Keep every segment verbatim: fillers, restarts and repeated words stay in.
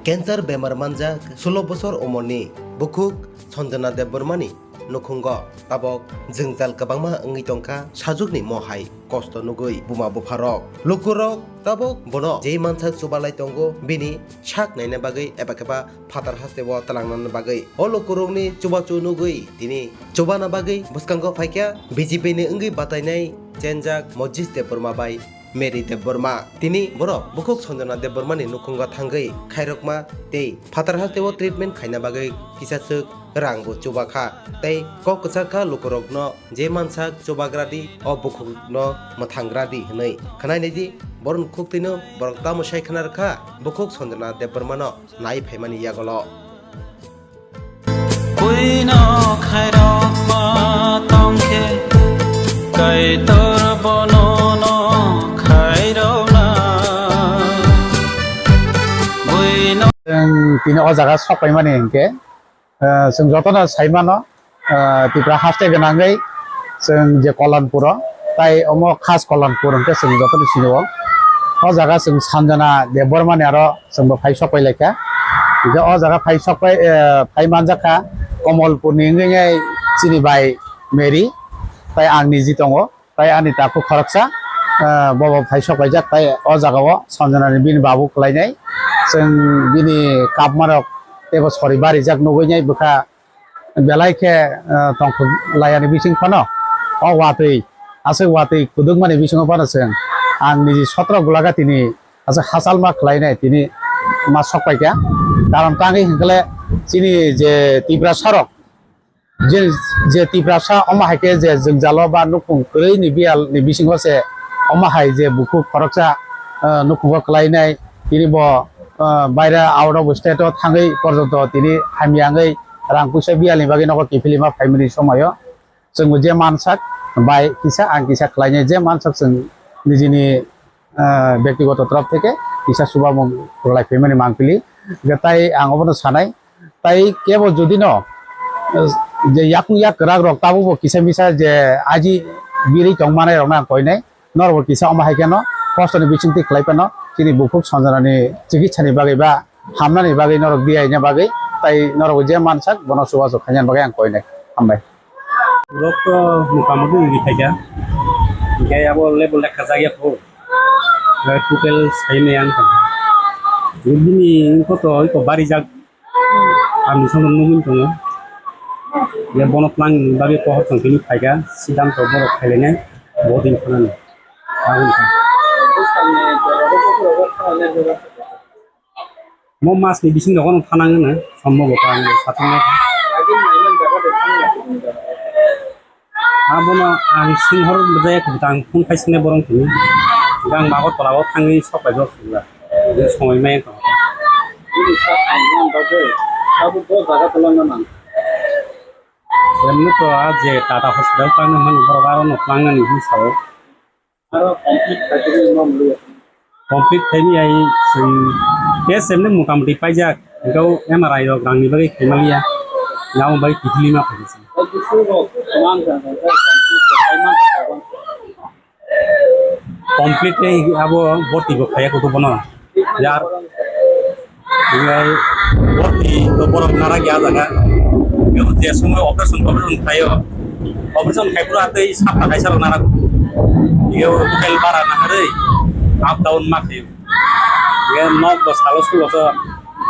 Cancer bemar manjak sulo bosor umorni bukhuk Sanjana Debbarmani nukhungo tabok jwngjal kwbangma wngwi tongkha, sajwkni mohai kosto nugwi buma bupharok. Lukurok tabok bono je mansak chubalai tongo, bini sak naina bagwi eba khe ba phatar hasteo twlangnani bagwi. O lukurokni chubachu nugwi tini chubana bagwi bwskango phaikha B J P ni wngwi batainai chenjak Mojis Debbarma bai Mary Debbarma. Tini borok bukhuk Sanjana Debbarmani nukhungo thangwi khairokma tei phatar hasteo treatment khaina bagwi kisaswk rangbo chubakha tei kok kwchakha lukurokno je mansak chubagradi, o bukhukno mwthangradi hwnwi khwnai naidi. Borokni khuktwino borok tamo sai khna rwkha bukhuk Sanjana Debbarmano nai phaimani yagolo. Buino khairokma tongkhe, Kaitor bonono khairokna. Buino Chwng tini o jaga sok paimani hinkhe, eh, chwng jotono sai mano, eh, Tipra haste gwnangwi chwng je Kolonpuro, tai omo khas Kolonpur hinkhe chwng jotono sini o. O jaga chwng Sanjana Debbarmani aro chwngbo phai sok pai laikha. Hinkhe o jaga phai sok pai, eh, phai manjakha Komolpurni wngwi nai chini bai Mary, tai ang niji tongo. Tai ani takhuk khoroksa, ah, bobo phai sok paijak, tai o jaga o Sanjana ni bini babu kwlainai. Chwng bini kapma rok teibo sori barijak nugwi nai bwkha belai khe, ah, tongthok laiya ni bising phano o watwi, aswk watwi kwdwkma ni bisingo phano chwng ang niji sotro gulaga tini aswk hachalma khwlainai tini ma sok paikha. Karon tangwi hinkhe le chini je Tiprasa rok je, je Tiprasa omo hai khe je jwngjalo ba nukhung kwrwi ni biyal ni bisingo se omo hai je bukhuk khoroksa, ah, nukhungo kwlainai tini bo, ah, baira out of state o thangwi porjonto tini hamya wngwi rang puisa biyal ni bagwi nogo kiphilwi ma phaimani somoio chwngbo je mansak bai kisa ang kisa khwlainai je mansak chwng nijini ah, bektigoto torop theke kisa chubamung rwlai phaimani mangpili. Hingkhe tai ang obono sanai, tai kebo jodi no, eh, je yakung yak kwrak rok tabukbo kisa misa je aji birwi tong manai rokno ang koinai, norokbo kisa omo hai kheno kostoni bisingtwi khlai phano chini bukhuk Sanjanani chikitsa ni bagwi ba hamnani bagwi norok diyaina bagwi tai norok je mansak bono chubachu khaina bagwi ang koinai. Hambai. Rok to motamuti uri khaikha. Hingke abo level lekha jak ya kho. Total sai maya wngkha. Bini wngkha to iko barijak. Ang sono nugwi tongo. Ya bono twlang bagwi pohor tong tini phaikha. Siddhanto borok khailainai. Bodin khonani. Ang wngkha. Mo mas ni bising rogo no thanang no sombo bo tang satung nai. Abono ang sing hor bwjai kho tang phone khai sine borong tini. Gang mago tola o thangwi sok pai jok sila. Somoi mai to. Emni to a je Tata hospital tang mani borok aro no tang nani hin sao. Aro complete khaitwi no mliya. Complete khaini ai chwng test emni motamuti paijak, hingke M R I rok rangni bagwi khaimaliya, yamo bai kiphilwi ma phaikha chwng. Ai bisu rok man jang jang complete khai man. Complete khe abo borti bo khaiya kutu bono. Yar Belai borti to borok narak ya jaga. Bebo je somoy operation operation khaio. Operation khai pura tei sapta kaisa rok narak. Iyo hotel bara naharwi up down ma khaio. Iyo nok bo salo sulo so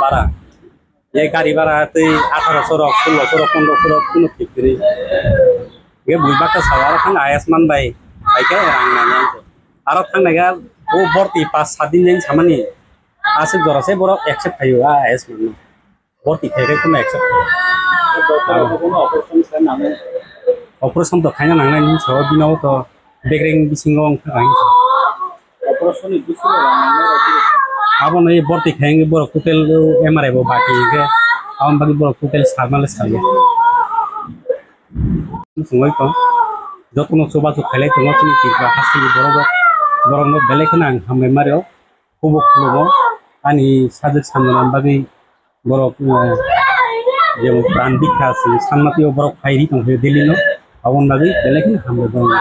bara. Ye gari bara tei atharo so rok, sulo so rok, pondro so rok kuno thik kwrwi. Ye bui baksa salo aro khang ayas man bai. Hai khe rang nang yang. Aro thang nai ga o borti pas sat din jeng samani. Aswk jora se borok accept khaio, a S manno. Borti khai khai kheno accept khaio. Doctor rok bono operation khaina nangnai. Operation to khaina nangnai hinwi sao, bino to begreng bisingo wng kha hinwi sao. Operation ni bisingo rang nangnai rok bini. Abono borti khai wngwi borok total M R I bo baki hwnkhe aboni bagwi borok total salmale salya. Songwi tong. Jotono chubachu khailai tongo chini Tripura hasteni borok rok. Borokno belai kheno ang hambai mario. Kubuk khulumo ani sajwk samjana bagwi borok, eh, je pran bikha se sanmatwi o borok phairi tongkhe Delhi no, aboni bagwi belai kheno hambai borokno.